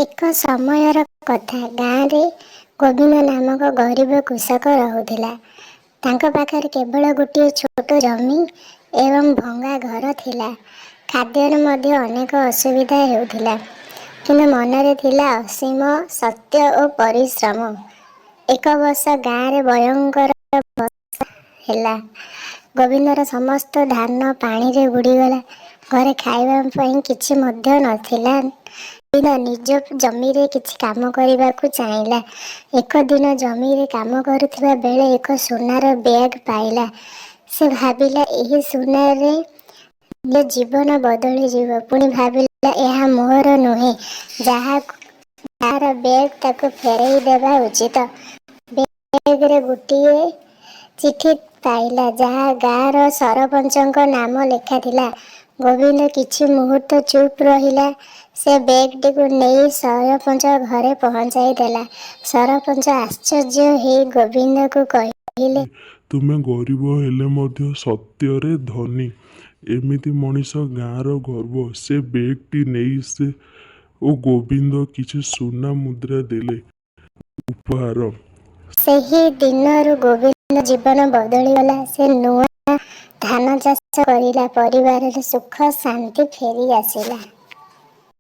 ଏକ ସମୟର କଥା, ଗାଁରେ ଗୋବିନ୍ଦ ନାମକ ଗରିବ କୃଷକ ରହୁଥିଲା। ତାଙ୍କ ପାଖରେ କେବଳ ଗୋଟିଏ ଛୋଟ ଜମି ଏବଂ ଭଙ୍ଗା ଘର ଥିଲା। ଖାଦ୍ୟରେ ମଧ୍ୟ ଅନେକ ଅସୁବିଧା ହେଉଥିଲା। କିନ୍ତୁ ମନରେ ଥିଲା ଅସୀମ ସତ୍ୟ ଓ ପରିଶ୍ରମ। ଏକ ବର୍ଷ ଗାଁରେ ଭୟଙ୍କର ବର୍ଷା ହେଲା। ଗୋବିନ୍ଦର ସମସ୍ତ ଧାନ ପାଣିରେ ବୁଡ଼ିଗଲା। ଘରେ ଖାଇବା ପାଇଁ କିଛି ମଧ୍ୟ ନଥିଲା। ଗୋବିନ୍ଦ ନିଜ ଜମିରେ କିଛି କାମ କରିବାକୁ ଚାହିଁଲା। ଏକ ଦିନ ଜମିରେ କାମ କରୁଥିବା ବେଳେ ଏକ ସୁନାର ବ୍ୟାଗ ପାଇଲା। ସେ ଭାବିଲା, ଏହି ସୁନାରେ ନିଜ ଜୀବନ ବଦଳିଯିବ। ପୁଣି ଭାବିଲା, ଏହା ମୋର ନୁହେଁ, ଯାହାର ବ୍ୟାଗ ତାକୁ ଫେରାଇ ଦେବା ଉଚିତ। ବ୍ୟାଗରେ ଗୋଟିଏ ଚିଠି ପାଇଲା, ଯାହା ଗାଁର ସରପଞ୍ଚଙ୍କ ନାମ ଲେଖାଥିଲା। ଗୋବିନ୍ଦ କିଛି ମୁହୂର୍ତ୍ତ ଚୁପ୍ ରହିଲା। ସେ ବ୍ୟାଗଟିକୁ ନେଇ ସରପଞ୍ଚ ଘରେ ପହଞ୍ଚାଇଦେଲା। ସରପଞ୍ଚ ଆଶ୍ଚର୍ଯ୍ୟ ହୋଇ ଗୋବିନ୍ଦକୁ କହିଲେ, ତୁମେ ଗରିବ ହେଲେ ମଧ୍ୟ ସତ୍ୟରେ ଧନୀ। ଏମିତି ମଣିଷ ଗାଁର ଗର୍ବ। ସେ ବ୍ୟାଗଟି ନେଇ ସେ ଓ ଗୋବିନ୍ଦ କିଛି ସୁନା ମୁଦ୍ରା ଦେଲେ ଉପହାର। ସେହି ଦିନରୁ ଗୋବିନ୍ଦ ଜୀବନ ବଦଳିଗଲା। ସେ ନୂଆ ଧାନ ଚାଷ କରିଲା, ପରିବାରରେ ସୁଖ ଶାନ୍ତି ଫେରିଆସିଲା।